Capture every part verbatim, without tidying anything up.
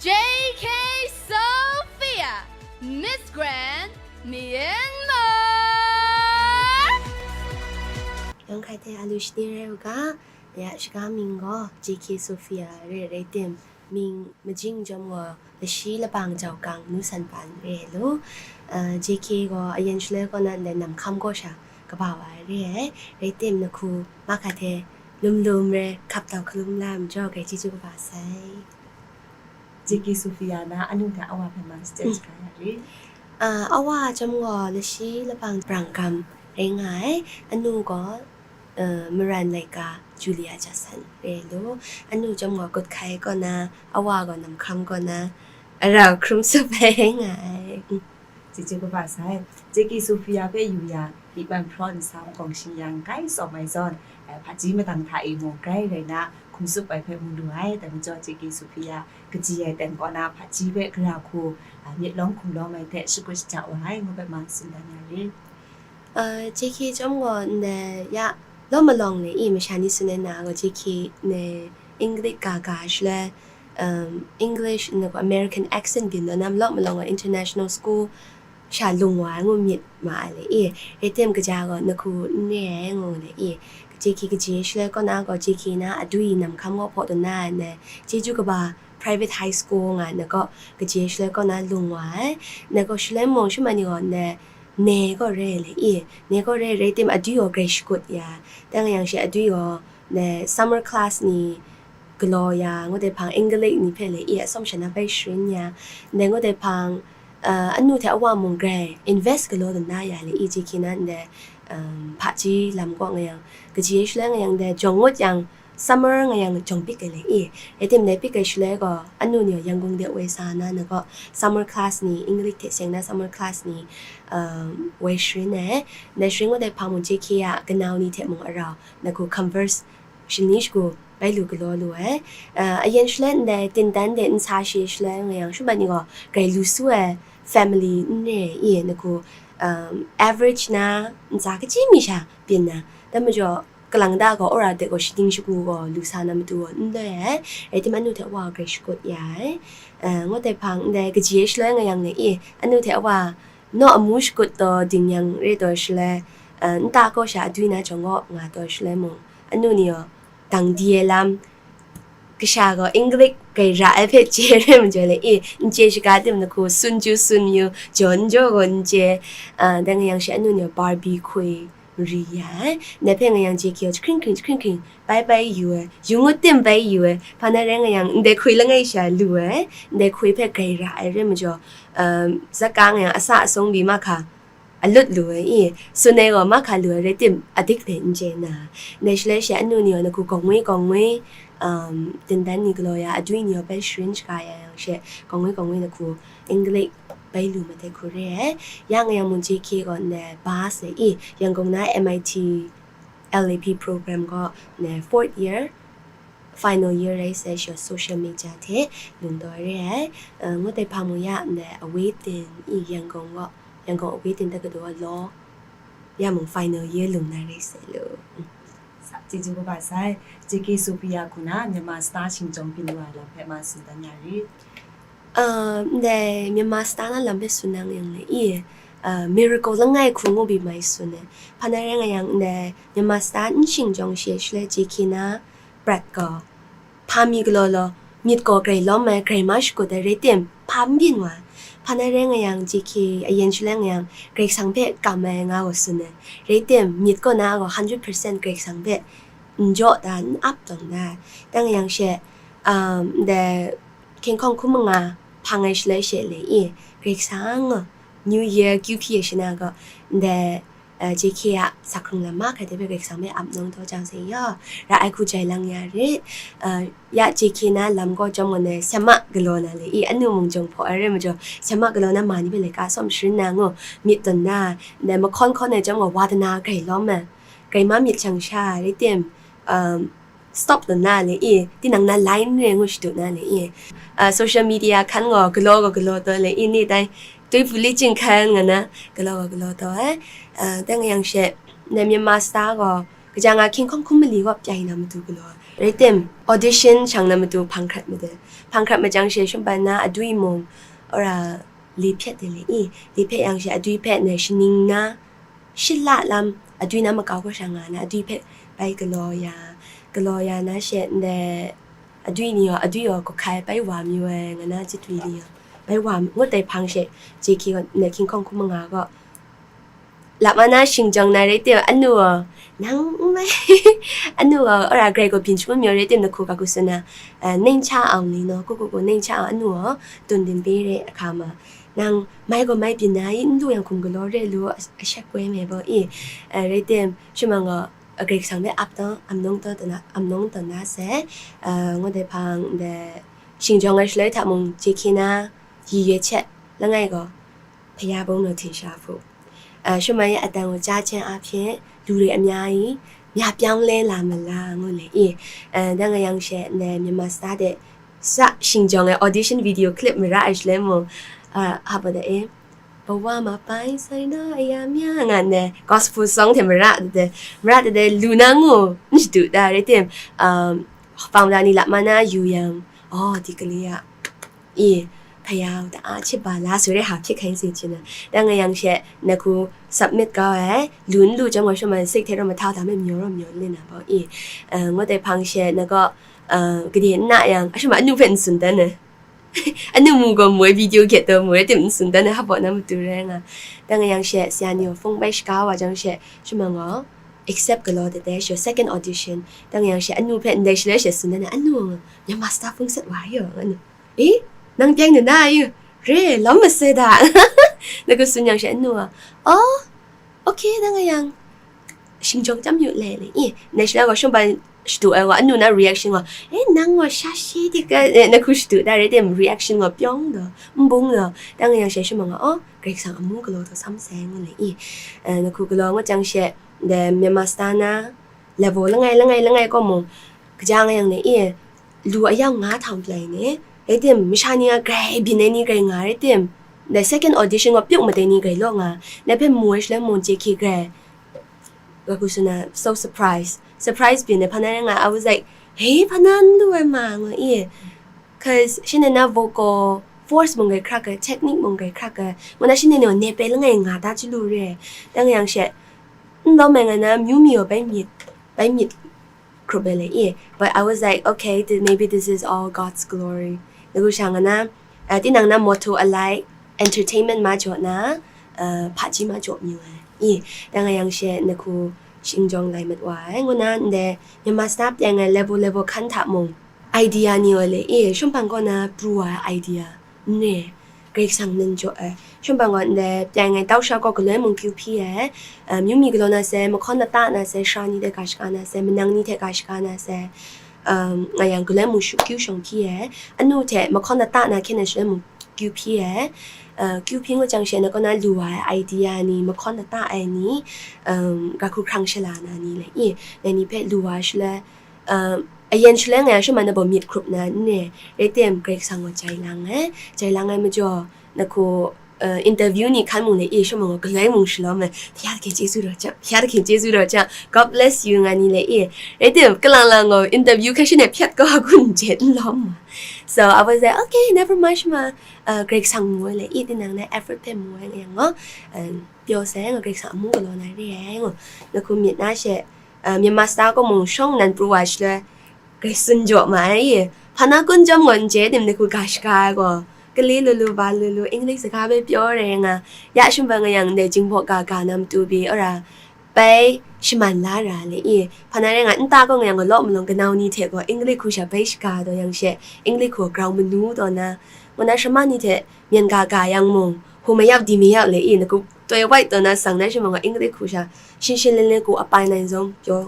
J K Sophia, Miss Grand Myanmar. ရန်ကုန်တိုင်း အလူရှင်တွေက ရရှိကမင်းက J K Sophia ရဲရဲတင် မင်းမကျင်းကြောင့် လရှိလပန်းကြောင့် နုဆန်ပန်ရဲလို့ J K ကအရင်ချလဲကနန်လဲနမ်ခမ်းကိုရှာ ကဘာဝရဲရဲတင်နခုမခါထဲ လုံလုံရဲ ခပ်တော့ခလုံးလမ်းကြောက်ကြည့်ကြည့်ပါဆိုင် J K Sophia နာ အနုထံအဝါဖဲမှာ stage ကရရ အာအဝါအကြောင်းက လရှိလပန်း ပြံကမ် ရဲငါ အနုက မရန်လိုက်က Julia Jackson ရဲလို့ အနုကြောင့်က ကုတ်ခိုင်ကန အဝါက နမ်ခမ်းကန အရာ ခရုံးစပဲငါ J K ကပါဆိုင် J K Sophia ဖဲယူရ ဒီပန် prawn ဆမ်ကောင်ရှင်ယန် ဂိုင်းစော်မိုင်စွန် ဖာကြီးမတန်ခါအီမုံ ဂိုင်းရိုင်နာ ခုံစုပ်ပိုင်ဖဲမူလူအိုင် တမကျော် J K Sophia ကကြည်ရဲ့တန်ကောနာ ဖာကြီးဖဲကရာခု မြစ်လုံးခုံလုံးမိုင်ဖဲ ရှုကွစ်ချဝိုင် ငိုဖဲမှာ စင်တန်ရရ J K ကျောင်းက နရ လော့မလောင်လေ အီ မရှာနီးစနဲနာက J K နဲ့ English ဂါဂါရှလဲ English နဲ့ American accent ပြင်တော့ နမ်လော့မလောင်က international school ရှာလုံဝါငုံမြစ်မှာလေ အီ ရတင်ကကြာက နခုနဲ့ငုံလေ အီ က J K ကကြေရှလဲကောနာက J K နာ အဒွီနမ်ခမ်းငေါ်ဖော်တနာနဲ့ ကျေးဇူးကပါ private high school ငါနက ကကြေရှလဲကောနာလုံဝါ နကရှလဲမုံရှမနီက န နဲကရဲလေ အီ နဲကရဲ ရတင်အဒွီက grade ရှုကွတ်ရ တန်ကယံရှဲအဒွီက န summer class နီ ကလော်ယါ ငိုတဲ့ဖန် English နီဖဲလေ အီ အစောင့်ရှနာပဲရှင်းယါ နငိုတဲ့ဖန် အနုထဲအဝါမုံ grade invest ကလော်တနာယါလေ အီ J K နာ န ဖာကြီးလမ်ကွာငယံ ကကြီးရှလဲငယံတဲ့ ကြောင့်ငို့ယံ summer ငယံကြောင့်ပိကလေ အီ ရတင်နဲ့ပိကရှလဲက အနုညော် ရန်ကုန်တဲ့ဝဲစာနာနက summer class နီ English ထဲဆင်နာ summer class နီ ဝဲရှင်းနဲ့ နရှင်းငိုတဲ့ဖန်မုံ J K ယါ ကနောင်နီထဲမုံအရာ နခု converse ရှင်နီးရှ်ကို ဘဲလူကလောလူဝဲ အရင်ရှလဲန်ဒဲတင်တန်းဒဲန်ဆာရှေရှလဲန်ငယံရှုဘနီက ဂဲလူဆူဝဲ family နဲ့ အီနခု average နာ န်စာကကြီးမီရှာ ပြင်နာ တမကျော် ကလင်ဒါက အရာတဲ့က ရှင်းရှကူက လူဆာနမတူဝဲ န်ဒဲ အဲတမနုထဲဝါ ဂဲရှ်ကုတ်ယဲ ငိုတဲ့ဖန်ဒဲကကြီးရှလဲန်ငယံလေ အီ အနုထဲဝါ နော့အမူရှ်ကုတ်တော်ဒိင်ယံရဲတော်ရှလဲ အန်တာကောရှာအဒွိနာချောင်ငေါငါတော်ရှလဲမုံ အနုနီယော တန်ဒီယဲလမ် ကရှာကော English ဂိုင်ရအဲဖက်ကျဲရဲမကျဲလေ အီ န်ကျဲရှကာတင်နခု စွန်ကျူစွန်ယူ ဂျွန်ဂျောကို န်ကျဲ တန်ကယံရှဲအနုနီယော Barbie ခွေ ရီယဲ နဖဲငယံ J K ချခရင်ခရင်ချခရင်ခရင် ပိုင်ပိုင်ယူဝဲ ယူငုတ်တင်ပိုင်ယူဝဲ ဖာနရဲငယံ န်ဒဲခွေလငယ်ရှာလူဝဲ န်ဒဲခွေဖဲဂိုင်ရအဲရဲမကျဲ ဇက်ကငယံအစအဆုံးဘီမခါ အလွတ်လူဝဲ အီ စွန်နဲဂေါ်မခါလူဝဲ ရဲတင်အဒိတ်ဖဲန်ကျဲနာ နဲရှလဲရှဲအနုနီယောနခု ကောင်းဝေးကောင်းဝေး တင်တန်းနီကလော်ယါ အဒွိနီယောပဲရှရင်ချကာယံရှဲ ကောင်းဝေးကောင်းဝေးနခု English ပဲလူမတဲခုရဲ ယငယံမုံ J K က နဲ bus အီ ရန်ကုန်နာ M I T L A P program က နဲ fourth year final year ရဲစဲရှော social media ထဲ လုံတော်ရဲ ငိုတဲ့ဖာမုံယါ နဲ အဝေးတင် အီ ရန်ကုန်က ရန်ကုန်အဝေးတင်တက္ကသိုလ်က law ယမုံ final year လုံနာရဲစဲလို့ ကျေးဇူးကပါဆိုင် J K Sophia ခုန မြန်မာ star ရှင်ကျောင်းပြင်လွှာလမ်းဖက်မှာ စင်တန်းရရ အဲ နဲ မြန်မာ star နာလမ်းဖက်စွနံငယံလေ အီ အဲ miracle လငယ်ခုငိုဘီမိုင်စွနဲ ဖာနရဲငယံ နဲ မြန်မာ star န်ရှင်ကျောင်းရှေရှလဲ J K နာ ပရတ်ကော ဖာမီကလော်လော် မြစ်ကော်ဂရိလောမဲ ဂရိမၢၵ်ႉၵူတ်းရဲတင် ဖာမီဝါ ဖာနရဲငယံ J K အရင်ရှလဲငယံ ဂရိတ်ဆန်ဖဲ ကမဲငါကိုစွနဲ ရဲတင် မြစ်ကော်နာကို hundred percent ဂရိတ်ဆန်ဖဲ န်ကြော့တာ န်အပ်တောင်တာ တန်ကယံရှဲ အမ် ဒဲ ခင်ခေါင်ခုမငါ ဖာငယ်ရှလဲရှဲလေ အီ ဂရိတ်ဆန် New Year ကျူဖီရှနာက ဒဲ အဲ J K အ စခရုံလမခါတဲဖဲ ဂရိတ်ဆန်မဲအပ်နောင်တော့ကြောင့်စေရော ရအိုက်ခုကြိုင်လန်းရရ အဲ ယ J K နာလမ်ကောကြောင့်မနဲ့ ဆ မကလောနာလေ အီ အနုမုံကြောင့်ဖော်အရဲမကြောင့် ဆ မကလောနာမနီပဲလေ က စောင့်ရှင်းနာငို မြစ်တနာ နဲ မခွန်ခွန်နဲ့ကြောင့်ဝါဒနာဂရိလောမဲ ဂရိမမြစ်ချန်ရှာ ရဲတင် အမ် stop တနာလေ အီ တိနံနာ line ရဲငိုရှတုနာလေ အီ အဲ social media ခန်းငေါ် ကလောကကလောတော့လေ အီ နေ့တိုင်း တွေးပူလေးကျင့်ခန်းငါနာ ကလောကကလောတော့ အဲ အဲ တန်ကယံရှဲ နဲ မြန်မာ star က ကကြငါ ခင်ခေါင်ခုမလီက ပြိုင်နာမတူကလော ရဲတင် audition ချန်နာမတူ ဖန်ခတ်မတဲ့ hpang hkrap majang she shumpan na adwi mung, ora li hpyet de le i, li hpyet yang she adwi hpe ne shaning na, shila lam adwi na makau kaw sha nga na, adwi hpe bai galaw ya, galaw ya na she nde adwi ni yaw, adwi yaw kahkai bai wa mi wai nga na, chitwi ni yaw bai wa ngut dai hpang she, jehki gaw ne hkying hkawng hkum nga gaw, lap ma na shingjawng na rai tim, anu gaw, nang n mai, anu gaw, ora grai gaw byin shangun mayu rai tim, na hku ga ku sun na, eh, ning cha ang ni no, ku ku ku ning cha ang anu gaw, tun din pe re hka ma, nang mai gaw mai byin na i, n lu yang hkum galaw re lu, a, a shat koi me baw i, eh, rai tim, shumang gaw, a, Karai Kasang hpe ap taw, amnawng taw, amnawng taw na se, eh, ngut dai hpang de, shingjawng ai shaloi hta mung, jehki na, yi ye chet, langai gaw, พยาบงหนวด ထင်ရှားဖို့ အာ၊ ရှုံးမရဲ့အတန်ကိုကြားခြင်းအားဖြင့် လူတွေအများကြီး များပြောင်းလဲလာမလား ငို့လေ၊ အေး၊ အဲ၊ ဒါငယ်យ៉ាងရှယ်နဲ့ မြန်မာစတားတဲ့ စရှင်းကြောင်းရဲ့ audition video clip မရအရှလဲမို့၊ အာ၊ ဟာပါတဲ့၊ ဘဝမှာပိုင်ဆိုင်သောအရာများငါနဲ့ gospel song ထဲမရတဲ့၊ မရတဲ့ လူနာငို့ နစ်တူတာရတဲ့၊ အာ၊ ပေါင်ဒါနီလမနာယူယံ၊ အော်၊ ဒီကလေးက အင်း၊ ဖယားကိုတအားချစ်ပါလားဆိုတဲ့ဟာ ဖြစ်ခိုင်းစေချင်တယ်။ တန်းငယ်យ៉ាងရှယ် နခု submit ကောင်းရယ်၊ လူနလူကြောင့် ရှုံးမစိတ်ထဲတော့မထားတာ မျောတော့မျောလင့်တာပေါ့။ အေး၊ အဲ၊ ငို့တဲ့ဖန်ရှယ် နက အဲ၊ ကဒီနយ៉ាង အရှုံးမအနုဖက်စွန်တန်းနဲ့၊ အနုမူကမွေး video ကက်တော့မွေးတင်စွန်တန်းနဲ့ ဟပ်ပေါ်နမတူရဲငါ။ တန်းငယ်យ៉ាងရှယ် ဆရာနေကို ဖုန်းပဲရှ်ကားဝါကြောင့်ရှယ် ရှုံးမငေါ် accept ကလောတဲ့တဲ့ ရှယ် second audition တန်းငယ်យ៉ាងရှယ် အနုဖက် နဒဲရှလဲရှယ်စွန်တန်းနဲ့ အနု မြန်မာ star ဖုန်းဆက်ဝါရော အနု အေး၊ နင်ပြိုင်နေတာယူ၊ ရဲ၊ လောမစဲတာ။ နကစွန်យ៉ាងရှယ် အနုက အော်၊ okay တန်းငယ်យ៉ាង ရှင်းကြောင်း တမ်းယူလဲလေ။ အေး၊ နဒဲရှလဲက ရှုံးပန် ရှတူအဲဝါ အနုနာ reaction က အဲ၊ နင်က ရှာရှည်ဒီက အဲ၊ နခု ရှတူတာရတဲ့ reaction က ပြောင်းတော့ မဘုံတော့ တန်းငယ်យ៉ាងရှယ် ရှုံးမငေါ် အော်၊ ဂရိတ်ဆန်အမူကလောတော့ ဆမ်းဆဲငို့လေ။ အေး၊ အဲ၊ နခုကလော ငို့យ៉ាងရှယ် ဒီ မြန်မာ star နာ level လငယ်လငယ်လငယ်ကောမုံ ကကြာငယ်យ៉ាងနဲ့ အေး၊ လူအယောက်ငါးထောင်ပြိုင်နေ၊ ရတဲ့ မရှာနေက ဂရိတ်ဘင်းနေ ဂရိတ်ငါ ရတဲ့ ဒီ second audition က ပြုတ်မတင်နေ ဂရိတ်လော့ငါ နဖက်မွေးရှလဲမုံ JK ဂရိတ် ကခုစနာ so surprise surprise ပြင်းနေ ဖနာငါ I was like, hey ဖနာ နလူဝဲမငို့ အေး၊ cause ရှင်နေနာ vocal force မုံ ဂရိတ် ခရက technique မုံ ဂရိတ် ခရက မနာ ရှင်နေနေ နေပဲလငယ်ငါ တန်းချလူရဲ တန်းငယ်យ៉ាងရှယ် နတော့ မဲငါနာ မျိုးမီရော ပဲမြစ် ပဲမြစ် ခရုပဲလေ အေး၊ but I was like, okay, th- maybe this is all God's glory. နခုရှာငါနာ အဲ၊ တင်းနင်နာ motto အလိုက် entertainment မကြော်နာ အဲ၊ ဖာကြီးမကြော်မျိုးဝဲ အေး၊ တန်းငယ်យ៉ាងရှယ် နခု ရှင်းကြောင်း လိုက်မတ်ဝါ ငို့နာ နဒဲ မြန်မာ star ပြိုင်ငယ် level level ခန်းထမုံ idea နီဝဲလေ အေး၊ ရှုံးပန်ကောနာ ပရူဝါ idea နဲ့ ဂရိတ်ဆန်နင်ကြော်အဲ၊ ရှုံးပန်ကော နဒဲ ပြိုင်ငယ် တောက်လျှောက်ကော ကလွဲမုံ ကျူဖီးအဲ၊ အဲ၊ မျိုးမီကလောနာစဲ မခေါနတနာစဲ ရှရာနီတဲ့ ဂါရှ်ကာနာစဲ မနင်နီတဲ့ ဂါရှ်ကာနာစဲ အဲ၊ ငါយ៉ាង ကလွဲမုံ ရှုံး ကျူရှုံးဖီးအဲ၊ အနုထဲ မခေါနတနာ ခဲနဲ့ ရှလဲမုံ ကျူဖီးအဲ၊ အဲ၊ ကျူဖီး ငို့យ៉ាងရှယ် နကောနာ လူဝါ idea နီ မခေါနတအဲနီ အဲ၊ ဂါခု ခရံရှလာနာနီလေ အေး၊ နနီဖက် လူဝါရှလဲ အဲ၊ အရင်ရှလဲငယ် ရှုံးမနဘ မြစ် ခရုပ်နာ နဲ့ ရတဲ့ ဂရိတ်ဆန်ကို ကြိုင်လာငယ် ကြိုင်လာငယ် မကြော် နခု အဲ၊ interview နီ ခန်းမုံလေ အေး၊ ရှုံးမငေါ် ကလွဲမုံရှလောမဲ ဘုရားသခင်ကျေးဇူးတော်ကြောင့် ဘုရားသခင်ကျေးဇူးတော်ကြောင့် God bless you ငါနီလေ အေး၊ ရတဲ့ ကလန်လန်ကို interview ခက်ရှင်နဲ့ ဖြတ်ကော အကွန်ကျဲ လောမ so I was like, okay, never mind ရှမ အဲ၊ ဂရိတ်ဆန်မူဝဲလေ အေး၊ တင်းနင်နာ effort ဖက်မူဝဲငယ်ငေါ် အဲ၊ ပြောစဲ ငါ ဂရိတ်ဆန်အမူကလောနာရဲ ငို့ နခု မြစ်နာရှယ် အဲ၊ မြန်မာ star ကောမုံ ရှုံးနင် ပရူဝါရှလဲ ဂရိတ်စွန်ကြော်မအဲ၊ ဖနာကွန်ကြောင့် ငွန်ကျဲတင် နခု ဂါရှ်ကာကော ကလေးလိုလို ဘာလိုလို အင်္ဂလိပ်စကားပဲပြောတယ်ငါ။ ရရှုံးပန်ငါយ៉ាង တဲ့ ကျင်းဖော်ကာကာနမ်တူပြီး အဲ့ဒါ ပဲရှမန်လာတာလေ အေး။ ဖနာရဲငါ အန်တာကောငါយ៉ាង ကလော့မလုံး ကနောင်နီထဲကော အင်္ဂလိပ်ခူရှာ ပဲရှကာတော့យ៉ាងရှဲ အင်္ဂလိပ်ခူ ground မနူတော့နာ ငါနာ ရှမနီထဲ မြန်ကာကာយ៉ាងမုံ ဟိုမရောက် ဒီမရောက်လေ အေး။ နခု တွဲဝိုက်တော့နာ ဆောင်နာ ရှမငါ အင်္ဂလိပ်ခူရှာ ရှင်းရှင်းလင်းလင်း ကို အပိုင်နိုင်ဆုံးပြော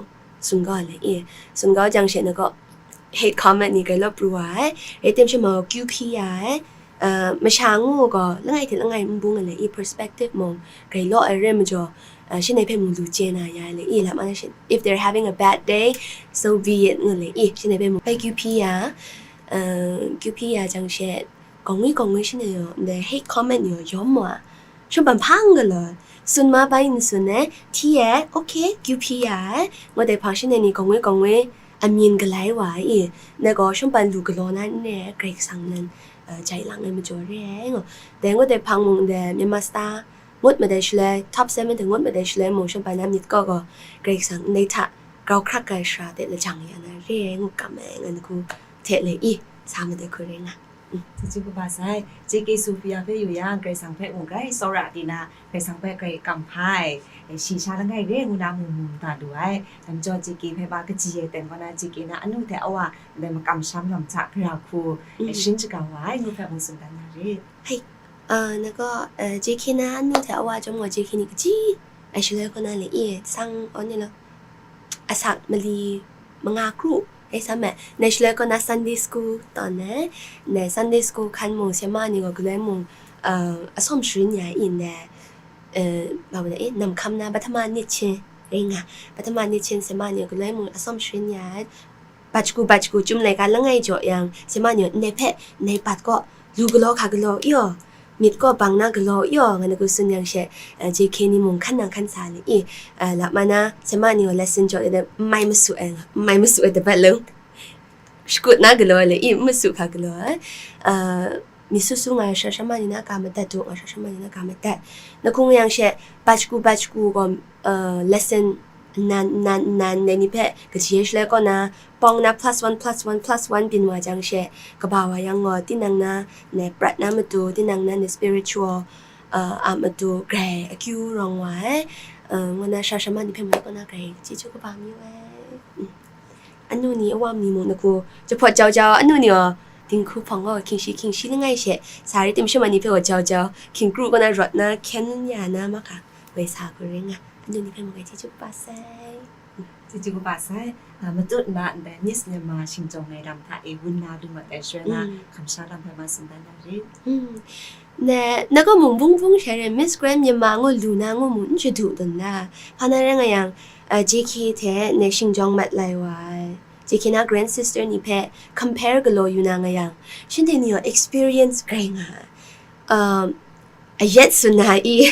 စွန်ကောလေ အေး။ စွန်ကောយ៉ាងရှဲ နကော hate comment နီ ကဲလော့ ပရူဝါ အဲတင် ရှမ ကျူဖီးယာ အဲ မရှာငို့ကော လငိုင်ထဲ လငိုင်မဘုံငလဲ အီ perspective မုံ ကဲလော့ အရဲမကျော် ရှင်းနေဖဲမူလူကျဲနာ ရလဲ အီ လမ်းအရှင်း if they're having a bad day, so be it ငလဲ အီ ရှင်းနေဖဲမူ ဖဲ ကျူဖီးယာ အဲ ကျူဖီးယာ យ៉ាងရှဲ ကောင်းငွေ ကောင်းငွေ ရှင်းနေရော the hate comment ရော ရောမွာ ရှုံးပန်ဖန်ကလီ စွန်မပိုင်းစွန်နဲ့ ထီးရဲ့ okay ကျူဖီးယာ ငို့တဲ့ ဖန်ရှင်းနေနီ ကောင်းငွေ ကောင်းငွေ amyin galai wa ai i, ndai gaw shawng ban lu galaw na n re ai, Karai Kasang nan, uh, jai lang ai majaw re ai ngu. Dai ngut ai hpang mung ndai Myanmar Star ngut madai shaloi, top seven de ngut madai shaloi mung shawng ban na myit kaw gaw Karai Kasang ndai hta grau hkrak ai shara de lajang ya na re ai ngu kam ai, ngan hku hte le i, sa madai hku rai nga. Mm. Chyeju kaba sai, J K Sophia hpe yu yang, Karai Kasang hpe mung grai tsawra di na, Karai Kasang hpe grai kam hpa ai, e, shayi sha langai re ngu na mung mu mada lu ai. Dai majaw J K hpe ba kaji ai ten kaw na, J K na anu hte awa ndai makam sha malam hta gara hku, e, Mm. sharin shaga wa ai ngu hpe mung tsun dan na re. Hai, uh, na gaw, uh, J K na anu hte awa chyawm gaw J K ni kaji ai shaloi kaw na le i, sang aw ni law, asak mali manga kru ai sam ai. Ndai shaloi kaw na Sunday school tawn ai. Ndai Sunday school hkan mung sema ni gaw galoi mung, uh, asawm sharin ya ai i ndai, uh, ba wa da i, nam hkam na ပထမနှစ်ချင်း rai nga, ပထမနှစ်ချင်း sema ni gaw galoi mung asawm sharin ya ai. Bat shagu bat shagu chyum laika langai jaw yang, sema ni gaw ndai hpe, ndai bat kaw, lu galaw hka galaw i aw, myit kaw bang na galaw i aw, ngan hku tsun yang she, uh, J K ni mung hkan nang hkan sa le i, uh, lap ma na, sema ni gaw lesson jaw de, n mai masu ai, n mai masu ai dabat lang. Shakut na galaw le i, n masu hka galaw ai. Uh, myit su su nga ai shara shama ni na ga madat du, nga shara shama ni na ga madat. Na hku nga yang she, bat shagu bat shagu gaw, uh, lesson nnan, nnan, nnan, dai ni hpe kaji ai shaloi kaw na, pawng na plus one, plus one, plus one byin wa jang she, kaba wa yang gaw, tinang na, ndai prat na matu, tinang na, ndai spiritual, uh, a matu, grai akyu rawng wa ai, uh, ngu na shara shama ni hpe mung kaw na grai chyeju kaba mayu ai. Mm. Anu ni, awa ni mung na hku, jahpawt jau jau, anu ni gaw, dinghku hpawng gaw, hkying shi, hkying shi langai she, sa rai tim, shama ni hpe gaw jau jau, hkying kru kaw na rawt na, hkyen ya na, mahka, woi sa hku rai nga, anu ni hpe mung grai chyeju kaba sai. Chyeju kaba sai, a, matut na ndai Miss Myanmar shingjawng ai lam hta e wun na lu mat ai shaloi na, Mm. kamsham lam hpe ma tsun dan na rit. Mm. Ne, na gaw mung bung bung sha re, Miss Grand Myanmar ngu lu na ngu mung n shadu dan na. Hpa na rai nga yang, uh, J K hte ne shingjawng mat lai wa ai. J K na grand sister ni hpe compare galaw yu na nga yang, shanhte ni gaw experience grai nga ai. Um, ayat tsun na i,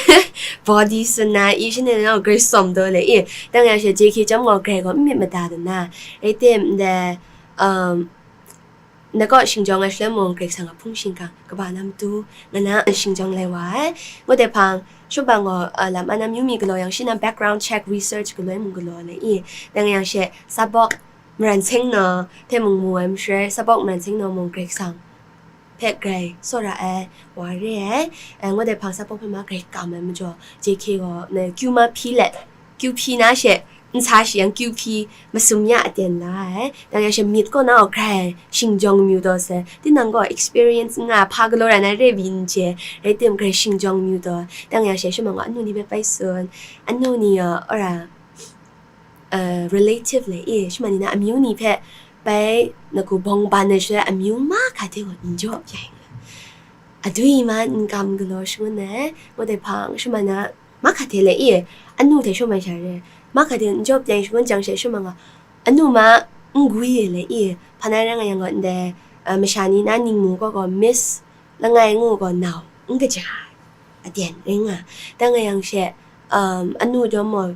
body tsun na i, shanhte ni gaw grai sawm taw le i. Dang yang she J K chyawm gaw grai gaw n myit mada dan na. Rai tim, ndai, um, na kaw shingjawng ai shaloi mung Karai Kasang a hpung shingkang kaba na matu, nga na shingjawng lai wa ai. Ngut ai hpang, shawng ban gaw, uh, lam anam yu mi galaw yang, shi na background check, research galoi mung galaw le i, dang yang she, Sabawk Maran Seng Naw hpe mung mu ai masharai, Sabawk Maran Seng Naw mung Karai Kasang hpe grai tsawra ai wa re ai. Eh, ngut ai hpang Sabawk hpe ma grai kam ai majaw, J K gaw, na kyu ma hpyi let, kyu hpyi na she, n sa shi yang kyu hpyi masum ya aten la ai. Dang yang she myit kaw na gaw grai shingjawng myu taw sai. Tinang gaw experience n nga, hpa galaw rai na re wi n chye, rai tim grai shingjawng myu taw. Dang yang she shawng ban gaw anu ni hpe bai tsun, anu ni gaw, ora, uh, relative le i, shawng ban ni na amyu ni hpe bai na hku bawng ban ai shaloi amyu mahka hte gaw n jaw ya ai. Adwi ma n kam galaw shangun ai, ngut ai hpang shawng ban na mahka hte le i, anu hte shawng ban sha re, mahka hte n jaw pyaing shangun jang she shawng ban gaw, anu ma n gwi ai le i, hpa na rai nga yang gaw ndai, uh, masha ni na ningmu kaw gaw Miss langai ngu gaw nau n kaja ai, aten rai nga. Dang nga yang she, um, anu chyawm gaw,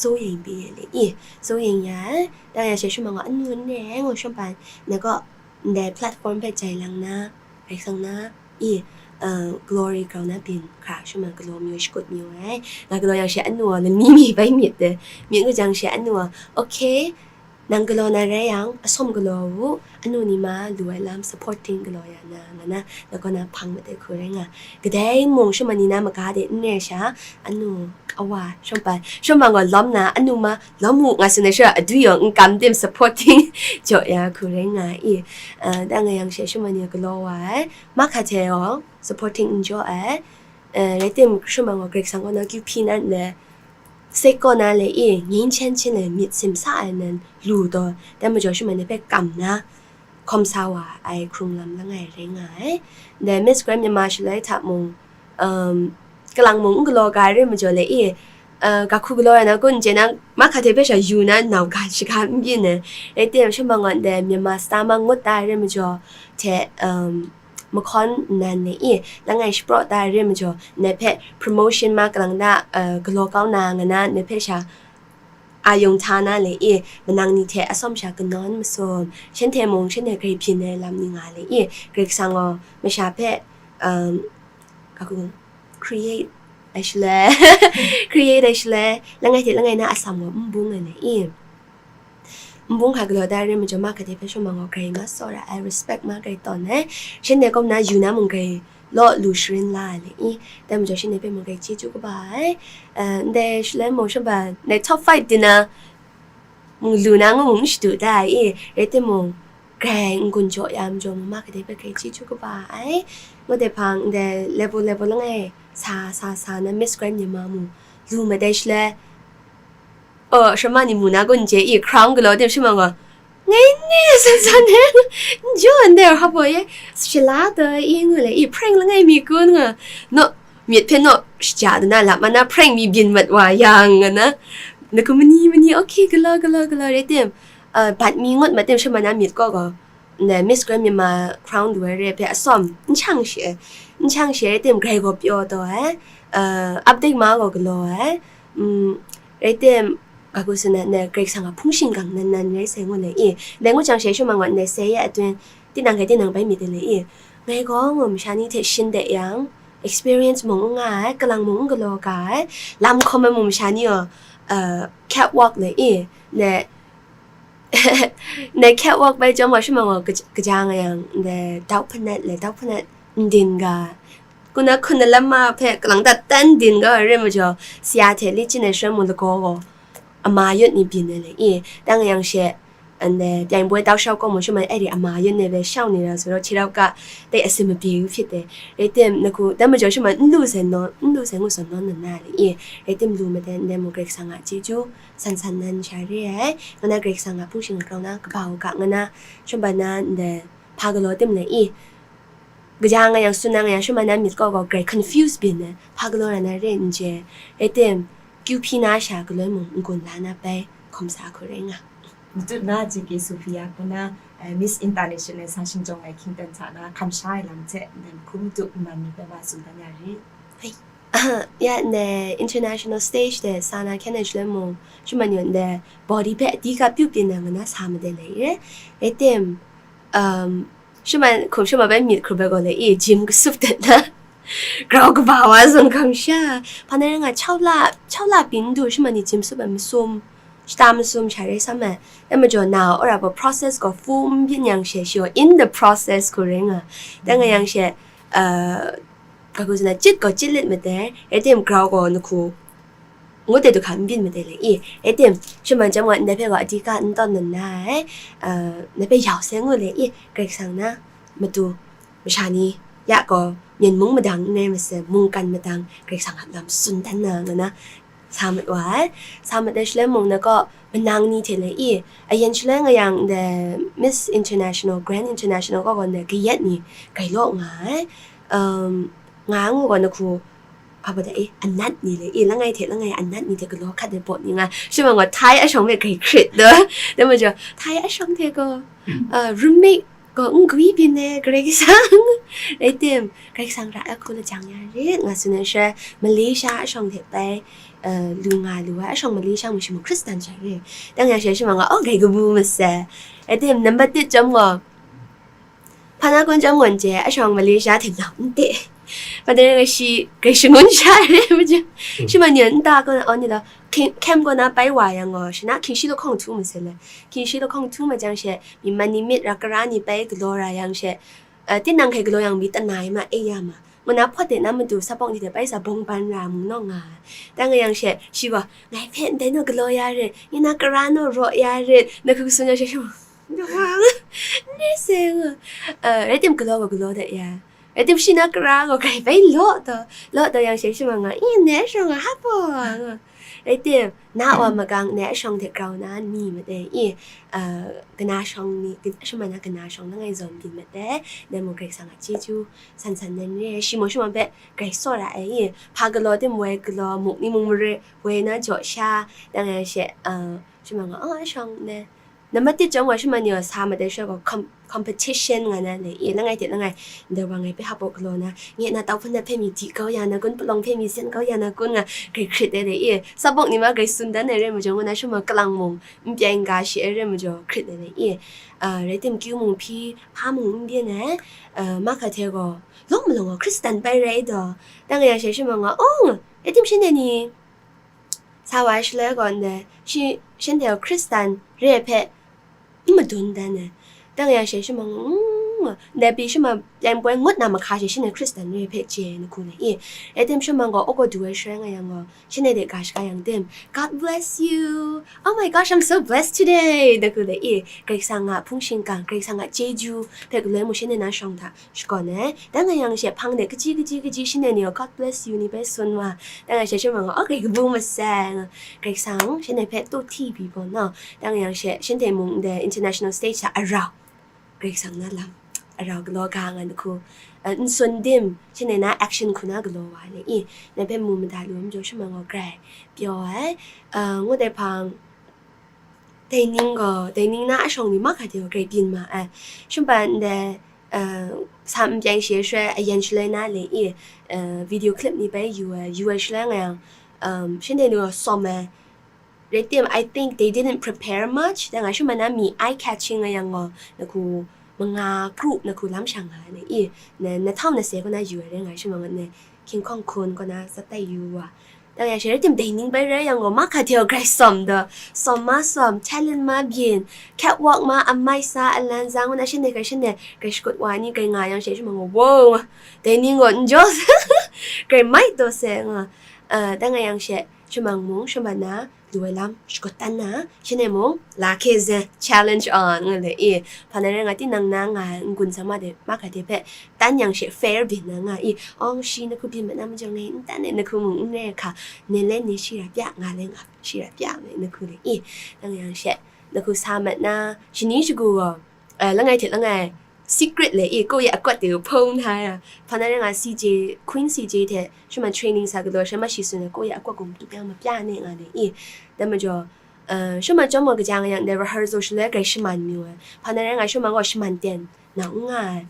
စိုးရိမ်ပေးတယ်လေ။ အေး စိုးရိမ်ရတယ်။ ဒါရံရှင်ရှုံးမှာက အနုနဲ့ကိုရှုံးပန် နက ndai platform ဘက်ကြိုင်လင်နာ ရိုက်ဆောင်နာ အေး uh, glory crown နဲ့ ပင်ခါရှုံးမှာ ကလောမျိုး ရှုံးမျိုးရဲ။ ငါကလောយ៉ាងရှဲအနုရော နမီမီပိုင်မြစ်တယ်။ မြစ်ကကြောင်ရှဲအနုရော okay. Nang galaw na rai yang, asom galaw u, anu ni ma lu ai lam supporting galaw ya na, nga na, na kaw na hpang mat ai hku rai nga. Kadai mung shawman ni na maga de n rai sha, anu, awa, shawmpan, shawmpan gaw lawm na, anu ma, lawm u, nga tsun ai sha, adwi yawng n kam dim supporting jaw ya hku rai nga i. Ah, dang nga yang she shawman ni galaw wa ai, mahka hte yawng supporting n jaw ai. Eh, rai tim, shawman gaw Karai Kasang kaw na kyu hpyi na n le, Sek kaw na le i, ngyin chen chen le myit simsa ai nan lu taw, dai majaw shawman ni hpe kam na, hkawm sa wa ai hkrung lam langai rai nga ai. Dai Miss Grand Myanmar shaloi hta mung, um, kalang mung n galaw ga ai re majaw le i, uh, ga hku galaw ai na kun n chye na, mahka hte hpe sha yu na nau ga shaga n byin ai. Rai tim, shawman gaw ndai Myanmar Star ma ngut da ai re majaw hte, um, mahkawn nnan ni i, langai shapraw da ai re majaw, ndai hpe promotion ma kalang da, uh, galaw kau na nga na, ndai hpe sha a yung hta na le i, manang ni hte atsawm sha kanawn masum, shanhte mung shanhte grai byin ai lam ni nga le i, Karai Kasang gaw masha hpe, um, kagu, create ai shaloi, create ai shaloi, langai hte langai na atsam gaw n bung ai le i, n bung hkra galaw da rai majaw, ma kade hpe shawng ma gaw grai ma tsawra ai, respect ma grai tawn ai, shanhte kaw na yu na mung grai law lu sharin la ai le i, dai majaw shanhte hpe mung grai chyeju kaba ai. Eh, ndai shaloi mung shawng ma, ndai top five dinner mung lu na ngu mung n shadu da ai i, rai timung, grai n-gun jaw ya majaw mung ma kade hpe grai chyeju kaba ai. Ngut ai hpang, ndai level level langai sa sa sa na Miss Grand Myanmar mung lu mat ai shaloi, oh, shawng ma ni mu na gun chye i, crown galaw tim shawng ma gaw, ngai ni san san e, n jaw ndai hpa baw e, shala ta i ngu le i, prank langai mi kun nga, naw, myit hpe naw shaja da na, lap ma na prank mi byin mat wa yang nga na, na ku mani mani, okay, galaw, galaw, galaw, rai tim, uh, bat mi ngut mat tim shawng ma na myit kaw gaw, ndai Miss Grand Myanmar crown lu ai re ai hpe atsawm n shang she, n shang she, rai tim grai gaw pyaw taw ai, uh, update ma gaw galaw ai, um, rai tim, kagu suna, ndai Karai Kasang a hpung shingkang nan nan rai sai ngu le i, ndai ngu jang she shawng ma gaw ndai sai ya atun, tinang hkai tinang bai myit ai le i, ngai gaw ngu masha ni hte shin de yang, experience mung n nga ai, kalang mung n galaw ga ai, lam hkawm ai mung masha ni gaw, uh, catwalk le i, ndai, ndai catwalk bai chyawm gaw shawng ma gaw kaj-, kaja nga yang, ndai dau hpanat le, dau hpanat ndin ga, kuna hkun na lam ma hpe kalang dat tan ndin ga, rai majaw, sara hte li chyin ai shaloi mung lagaw gaw, ama yawt ni byin ai le i, dang yang she, ndai, pyaing poi tau shau kaw mung shawng ma, ai re ama yawt ni bai shau ni ra, sut rawt hti rau ga, dai asin mabye u hpyit ai. Rai tim, na ku, dai majaw shawng ma, n lu sai nawn, n lu sai ngu sawn nawn na na le i, rai tim lu mat ai, ndai mung Karai Kasang a chyeju san san nan sha re ai, nga na Karai Kasang a hpung shingkang grau na kaba u ga, nga na shawng ma na ndai hpa galaw tim le i, kaja nga yang, tsun na nga yang, shawng ma na myit kaw gaw grai confuse byin ai, hpa galaw ra na re n chye, rai tim, kyu hpyi na sha galoi mung n-gun la na bai hkawm sa hku rai nga. Matut na J K Sophia kaw na, eh, Miss International sa shingtawng ai hkying tan hta na hkam sha ai lam hte, ndai hkrum tup nman ni bai wa tsun dan ya rit. Ya, ndai international stage de sa na hkyen ai shaloi mung, shawng ma ni ndai body hpe adika pyu pyin na nga na sa mat ai le i, rai tim, um, shawng ma, hkum shawng ma bai myit hkrup ai gaw le i, gym kasup dat na, grau kaba wa zawn hkam sha, hpa na rai nga, chau la, chau la pyi n du, shawng ma ni gym sup ai masum, shata masum sha rai sam ai. Dai majaw na, ora gaw process gaw full n byin yang she, she gaw in the process hku rai nga. Dai nga yang she, uh, kagu suna, chit gaw chit lit mat ai, rai tim grau gaw na hku ngut ai du hka n byin mat ai le i, rai tim, shawng ma jam gaw ndai hpe gaw adika n tawn na na ai, uh, ndai hpe yau sai ngu le i, Karai Kasang na matu masha ni ya gaw, myen mung madang n rai masai, mungkan madang Karai Kasang a lam tsun dan na nga na, sa mat wa ai. Sa mat ai shaloi mung na kaw, manang ni hte le i, ayen shaloi nga yang, the Miss International, Grand International kaw gaw, ndai kayat ni grai law nga ai. Um, nga ai ngu gaw, na hku, apa da e, anat ni le i, langai hte langai anat ni hte galaw hkat ai baw ni nga, shawng ma gaw, Thai ashawng hpe grai hkrit da. Dai majaw, Thai ashawng hte gaw, uh, roommate gaw n gwi byin ai, Karai Kasang. Rai tim, Karai Kasang ra ai hku lajang ya rit, nga tsun ai shaloi, Malaysia ashawng hte bai, uh, lu nga lu ai, ashawng Malaysia mung shi mung Hkristan sha re. Dang yang she shawng ma nga, oh, grai kabu masai. Rai tim, nambat tit chyawm gaw, hpa na kun chyawm gaw n chye, ashawng Malaysia hte nau n te. Hpa na rai nga shi grai shangun sha re, majaw. Shawng ma ni a nta kaw na, oh, ni la, hkying, hkyem kaw na bai wa yang gaw, shi na hkying shi lahkawng htu masai le. Hkying shi lahkawng htu ma jang she, myi man ni myit ra, kara ni bai galaw ra yang she, uh, tinang hkai galaw yang mi tana e ma, e ya ma, ngu na hpawt de na matu sapawng ni hte bai sa bawng ban ra mung naw nga ai. Dang nga yang she, shi gaw, ngai hpe ndai naw galaw ya rit, ngai na kara naw raw ya rit, na hku tsun ya she, shi gaw, n rai sai nga. Uh, rai tim galaw gaw galaw dat ya. Rai tim shi na kara gaw grai bai law taw, law taw yang she, shawng ma nga, i, ndai ashawng a hap gaw nga. Rai tim, na wa magang, ndai ashawng hte grau na ni mat ai i, uh, kana shawng ni, shawng ma na kana shawng langai zawn byin mat ai, ndai mung Karai Kasang a chyeju san san nan re ai, shi mung shawng ma hpe grai tsawra ai i, hpa galaw tim woi galaw, muk ni mung mare woi na jaw sha, dang yang she, uh, shawng ma nga, oh, ashawng ndai, Nambat tit chyawm gaw, shima ni gaw sa mat ai sha gaw com-, competition nga na le i, langai hte langai, ndai wa ngai hpe hap awk galaw na, nye na tau hpun na hpe mi di kau ya na kun, palawng hpe mi sen kau ya na kun nga, grai hkrit ai le i, sabawk ni ma grai tsun dan ai rai majaw, ngu na shima kalang mung, n pyai n ga shi ai rai majaw, hkrit ai le i, ah, rai tim kyu mung hpyi, hpa mung n byin ai, ah, mahkra hte gaw, lawng malawng gaw Hkristan bai rai daw, dang ya she shima nga, oh, rai tim shanhte ni, sa wa ai shaloi gaw ndai, shi, shanhte gaw Hkristan re ai hpe n madun dan ai. Dang ya she shima, mm, ndai pyi shima, pyan poi ngut na mahka she shanhte Hkristan re ai hpe chye ai, na hku na i. Rai tim shima gaw, awgaw du ai shaloi nga yang gaw, shanhte de ga shaga yang tim, "God bless you. Oh my gosh, I'm so blessed today," na hku na i. Karai Kasang a hpung shingkang, Karai Kasang a chyeju hpe galoi mung shanhte na shawng hta shakawn ai. Dang nga yang she hpang de kaji, kaji, kaji shanhte ni gaw, "God bless you," ni bai tsun wa. Dang nga she shima gaw, "Oh, grai kabu masai," nga, Karai Kasang shanhte hpe taw hti pyi gaw na. Dang nga yang she shanhte mung ndai international stage hta arau, Karai Kasang na lam arau galaw ga nga na hku, eh, n tsun dim, shanhte na action hku na galaw wa ai le i, na hpe mu mada lu ai majaw shima gaw grai pyaw ai, eh, ngut ai hpang, dai ning gaw, dai ning na a shawng ni mahkra de gaw grai byin ma ai. Shimpan ndai, eh, sa n pyai shi ai shaloi, ayan shaloi na le i, eh, video clip ni bai yu ai, yu ai shaloi nga yang, um, shanhte ni gaw sawm ai. Rai tim, I think they didn't prepare much. Dang nga shima na mi eye catching nga yang gaw, na hku manga kru na hku lam shang nga ai le i, na, na htau na se kaw na yu ai rai nga shima gaw, na hkying hkawng hkun kaw na tsat tai yu wa. Dang ya she rai tim, dai ning bai rai yang gaw, mahkra hte gaw grai sawm daw, sawm ma sawm, talent ma byin, catwalk ma, amai sa, alan za, ngu na shanhte grai shanhte grai shakut wa ai ni grai nga yang she shima gaw, wow, dai ning gaw n jaw, grai mai daw se nga, ah, dang nga yang she, shima mung, shima na, lu ai lam shakut dan na, shanhte mung, la hkye zaw, challenge on, nga le i, hpa na rai nga, tinang na nga ai n-gun sa ma de, mahkra de hpe, tan yang she fair byin na nga i, awng shi na hku byin mat na majaw ngai n tan e, na hku mung n rai hka, ne le ne shi ra pya, nga le nga shi ra pya, ngai na hku le i, dang yang she, na hku sa mat na, shani shagu gaw, eh, langai hte langai, secret le i, ko ya akwat de hpung hta ya, hpa na rai nga, C J, Queen C J hte, shima training sa galaw, shama shi tsun ai, ko ya akwat gaw matu yang mapya ne nga le i, dai majaw, eh, shima chyawm gaw kaja nga yang, dai rehearsal shaloi grai shaman mayu ai, hpa na rai nga, shima gaw shaman ten na n nga ai.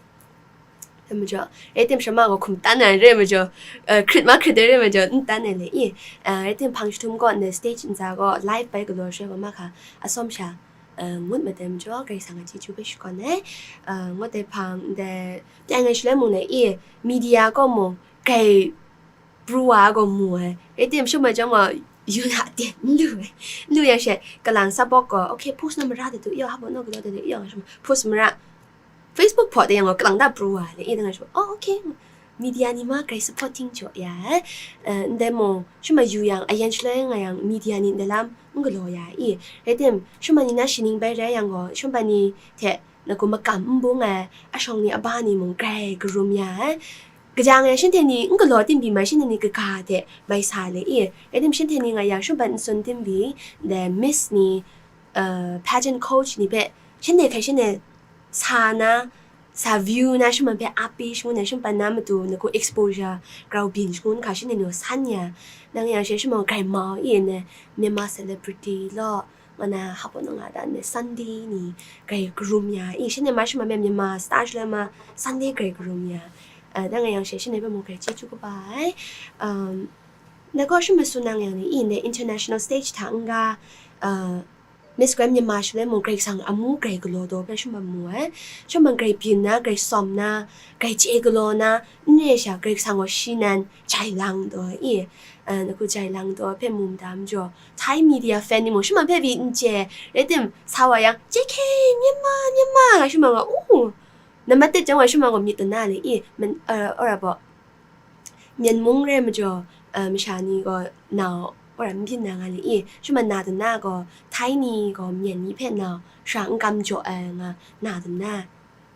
Dai majaw, rai tim shama gaw hkum tan ai rai majaw, eh, hkrit ma hkrit ai rai majaw, n tan ai le i, eh, rai tim hpang jahtum gaw, ndai stage ntsa gaw, live bai galaw shaloi gaw mahka, atsawm sha, eh, ngut mat ai majaw, Karai Kasang a chyeju hpe shakawn ai, eh, ngut ai hpang, ndai, pyan ai shaloi mung le i, media kaw mung, grai pru wa ai gaw mu ai. Rai tim, shama chyawm gaw, yu na de, n lu ai. N lu yang she, kalang sabawk gaw, okay, post na mara de du, yaw, hpa naw galaw de du, yaw, shama, post mara. Facebook hpaw de yang gaw, kalang da pru wa ai le, i dang nga shima, oh, okay. Media ni ma grai supporting jaw ya ai. Eh, ndai mung, shima yu yang, ayan shaloi nga yang, media ni ndai lam n galaw ya i. Rai tim, shima ni na shaning bai rai yang gaw, shima ni hte, na hku makam n bung ai, ashawng ni aba ni mung grai karum ya ai. Kaja nga yang shanhte ni n galaw tim pyi mai, shanhte ni kaga hte mai sa le i. Rai tim, shanhte ni nga yang shima n tsun tim pyi, dai Miss ni, uh, pageant coach ni hpe, shanhte hkai shanhte sa na, sa view na, shima hpe api shangun ai, shima na matu na hku exposure grau byin shangun hka, shanhte ni gaw san ya. Dang yang she shima grai mau i, na Myanmar celebrity law, nga na, hpa naw nga da, na Sunday ni grai karum ya i, shanhte ma shima me Myanmar star shaloi ma, Sunday grai karum ya. Ah, dang nga yang she, shanhte hpe mung grai chyeju kaba ai. Um, na gaw shima tsun nang yang ni i, ndai international stage hta n-ga, uh, Miss Grand Myanmar shaloi mung Karai Kasang amu grai galaw daw hpe shima mu ai. Shima grai byin na, grai sawm na, grai chye galaw na, n re sha Karai Kasang gaw shi nan jai lang daw i, uh, na hku jai lang daw hpe mu mada majaw, Thai media fan ni mung shima hpe pyi n chye, rai tim, sa wa yang, J K, Myanmar, Myanmar, nga shima nga, u, nambat tit chyawm gaw shima gaw myit dana le i, man, uh, ora baw, Myen mung rai majaw, uh, masha ni gaw nau ora n byin na nga le i, shima na dana gaw, Thai ni gaw Myen ni hpe nau shara n kam jaw ai nga na dana,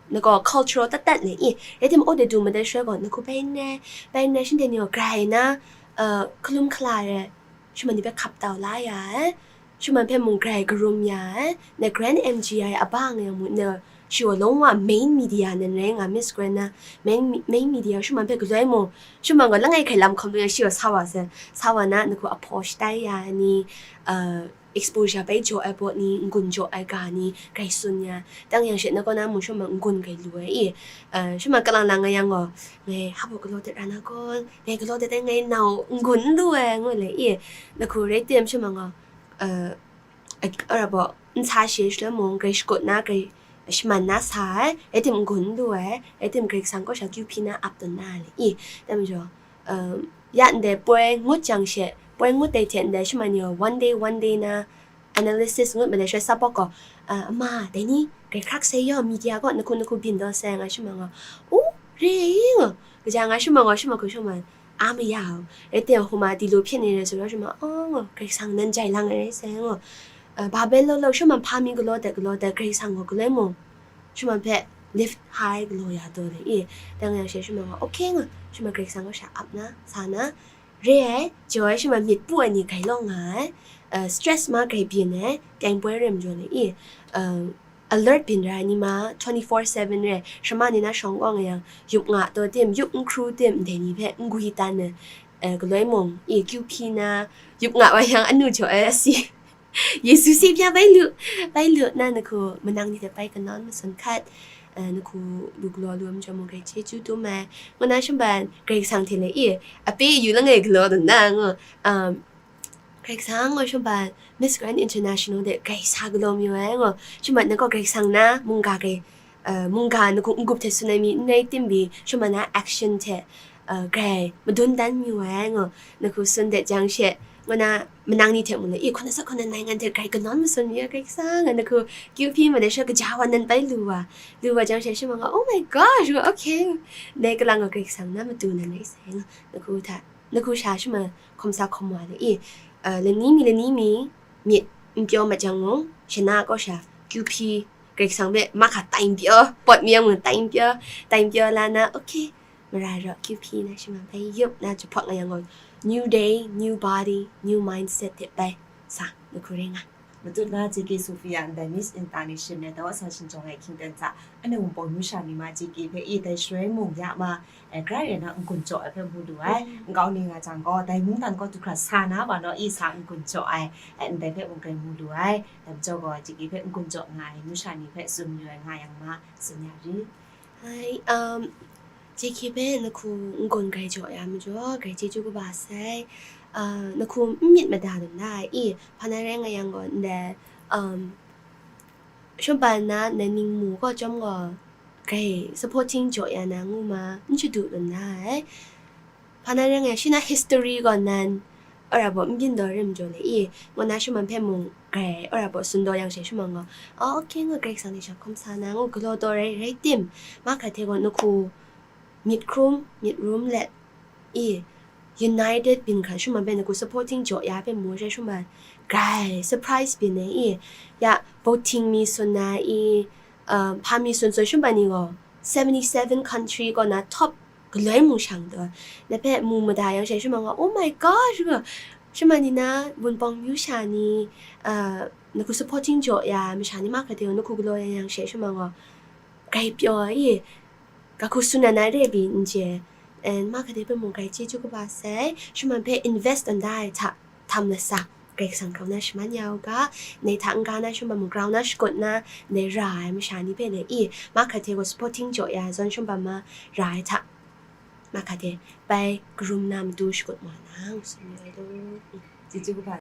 na gaw cultural tat tat le i, rai tim, aw de du madai shaloi gaw, na hku bai n rai, bai n rai, shanhte ni gaw grai na, uh, hkalum hkala ai, shima ni hpe hkap tau la ya ai, shima hpe mung grai karum ya ai, na Grand M G I aba nga yang mu, na shi gaw long wa main media nan rai nga, Miss Grand na main, main media shima hpe galoi mung, shima gaw langai hkai lam hkawm lu yang shi gaw sa wa sai, sa wa na, na hku approach tai ya ai ni, uh, exposure bai jaw ai baw ni, n-gun jaw ai ga ni, grai tsun ya. Tang yang she na kaw na mung shawng ma n-gun grai lu ai i. Uh, shawng ma kalang lang nga yang gaw, ngai hpa baw galaw dat ra na kaw, ngai galaw dat ai ngai nau n-gun n lu ai, ngu le i. Na hku rai tim shawng ma gaw, uh, a-, ara baw, n sa she shaloi mung, grai shakut na, grai shaman na sa ai, rai tim n-gun n lu ai, rai tim Karai Kasang kaw sha kyu hpyi na ap tawn na ai le i. Dai majaw, um, ya ndai poi ngut jang she, poi ngut dai hte ndai shawng ma ni gaw one day, one day na analysis ngut ma dai shaloi sa bawk gaw, uh, ama, dai ni, grai hkrak sai yaw, media gaw, na hku, na hku byin daw sai, nga shawng ma gaw, u, re i, nga, kaja nga shawng ma gaw, shawng ma hku shawng ma, a maya u, rai tim hkuma di lu hpyen ni rai su rai shawng ma, oh, nga, Karai Kasang nan jai lang ai rai sai, nga, uh, ba bai law law, shawng ma hpa mi galaw dat, galaw dat, Karai Kasang gaw galoi mung, shawng ma hpe lift high galaw ya taw le i. Dang yang she shawng ma gaw, okay nga, shawng ma Karai Kasang kaw sha ap na, sa na, re ai, jaw ai shawng ma myit pu ai ni grai lawng nga ai, uh, stress ma grai byin ai, pyeng poi rem jaw le i, uh, alert byin ra ai ni ma, twenty-four seven re, shama ni na shawng kaw nga yang, yup nga taw tim, yup n hkru tim, ndai ni hpe n gwi tan ai, uh, galoi mung, i kyu hpyi na, yup nga wa yang anu jaw ai asi. Yesu si bya bai lu, bai lu, na na hku manang ni hte bai kanawn masun hkat, uh, na hku lu galaw lu ai majaw mung grai chyeju dum ai, ngu na shawng ma Karai Kasang hte le i, a pe yu langai galaw dun na ngu, um, Karai Kasang gaw shawng ma Miss Grand International de grai sa galaw mayu ai ngu, shawng ma na gaw Karai Kasang na mungga grai, uh, mungga na hku n-gup hte tsun ai mi n rai tim pyi, shawng ma na action hte, uh, grai madun dan mayu ai ngu, na hku tsun dat jang she, ngu na manang ni hte mung le, i, hkawn asak hkawn ai ngai ngan hte grai kanawn masun mi ai Karai Kasang, nga na hku kyu hpyi ma dai sha kaja wa nan bai lu wa, lu wa jang she shawng ma nga, oh my gosh, nga, okay, ndai kalang gaw Karai Kasang na matu nan rai sai nga, na hku hta, na hku sha shawng ma hkawm sa hkawm wa le i, uh, lani mi, lani mi, myit n pyaw mat jang mung, shana kaw sha kyu hpyi, Karai Kasang hpe mahka tai n pyaw, pawt mi yang mung tai n pyaw, tai n pyaw la na, okay, mara raw kyu hpyi na shawng ma bai yup na jahpawt nga yang gaw, new day, new body, new mindset hte bai sa, na hku rai nga. Matut na J K Sophia ndai Miss International Dawa Sa Shingjawng ai hkying ten hta, anu Wunpawng myu sha ni ma J K hpe i dai shaloi mung ya ma, e, grai rai na n-gun jaw ai hpe mu lu ai, nkau ni nga jang gaw, dai mungdan kaw du hkra sa na ma naw i sa n-gun jaw ai, e, ndai hpe mung grai mu lu ai, dai majaw gaw, J K hpe n-gun jaw nga ai myu sha ni hpe tsun mayu ai nga yang ma, tsun ya ri. Hai, um, J K hpe na hku n-gun grai jaw ya majaw, grai chyeju kaba sai, uh, na hku n myit mada dun da ai i, hpa na rai nga yang gaw, ndai, um, shawng ma na, na ningmu kaw chyawm gaw, grai supporting jaw ya na ngu ma, n shadu dun da ai. Hpa na rai nga, shi na history gaw nan, ara baw n byin daw rim jaw le i, ngu na shawng ma hpe mung grai, ara baw tsun daw yang she shawng ma gaw, oh, okay, ngu Karai Kasang ni sha hkawm sa na, ngu galaw daw rai, rai tim, mahkra hte gaw na hku myit hkrum, myit rum let i, united byin hkra shawng ma hpe na hku supporting jaw ya hpe mu ai shawng ma, grai surprise byin ai i, ya, voting mi tsun na i, um, hpa mi tsun tsun shawng ma ni gaw, seventy seven country kaw na top galoi mung shang taw, na hpe mu mada yang she shawng ma nga, oh my gosh, ga, shawng ma ni na Wunpawng myu sha ni, uh, na hku supporting jaw ya masha ni mahkra hte gaw na hku galaw ya yang she shawng ma nga, grai pyaw i, ga hku tsun na na re pyi n chye, and mahkra hte hpe mung grai chyeju kaba sai, shawng ma hpe invest tawn da ai hta, htam lasa, Karai Kasang grau na shaman ya u ga, ndai hta n-ga na shawng ma mung grau na shakut na, ndai ra ai masha ni hpe le i, mahkra hte gaw supporting jaw ya ai zawn shawng ma ra ai hta, mahkra hte bai karum na matu shakut ma na, ngu tsun yu ai law. Chyeju kaba